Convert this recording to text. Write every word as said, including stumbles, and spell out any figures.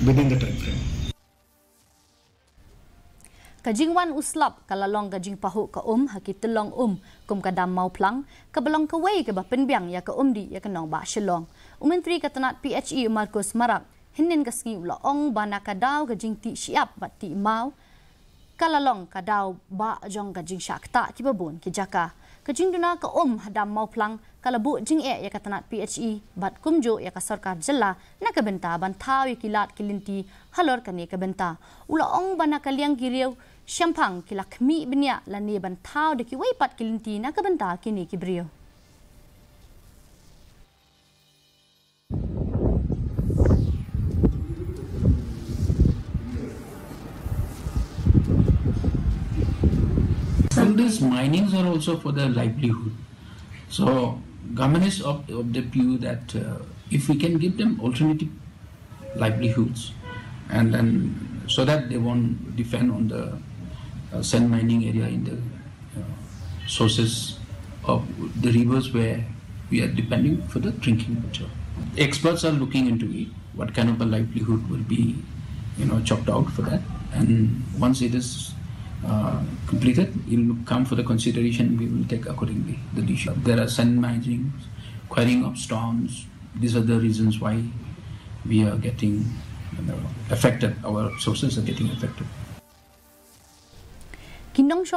within the time frame. Ka jingwan u slap ka la long ka jingpahuh ka um ha ki tyllong um kum ka dam Mawphlang, kaba long kawei kaba pynbiang ïa ka umdih ïa ka nongbah Shillong. U Myntri ka tnat P H E u Marcuise Marak hynnin ka sngi u la ong ba na ka daw ka jingtih shyiap bad tih maw ka la long ka daw ba jong ka jingshah ktah kiba bun ki jaka. Ka jingduna ka um ha dam Mawphlang ka la buh jingeh ïa ka tnat P H E bad kumjuh ïa ka sorkar jylla na ka bynta ban thaw ïa ki lad ki lynti halor kane ka bynta. U la ong ba na ka liang ki riew shemphang ki la khmih bniah lane ban thaw da kiwei pat ki lynti na ka bynta kine ki briew. Well, these minings are also for their livelihood. So, government is of, of the view that uh, if we can give them alternative livelihoods, and then so that they won't depend on the uh, sand mining area in the uh, sources of the rivers where we are depending for the drinking water. Experts are looking into it, what kind of a livelihood will be, you know, chalked out for that. And once it is uh, completed, it will come for the consideration. We will take accordingly the decision. There are sand mining, quarrying of stones. These are the reasons why we are getting, you know, affected. Our sources are getting affected. Ki nongshong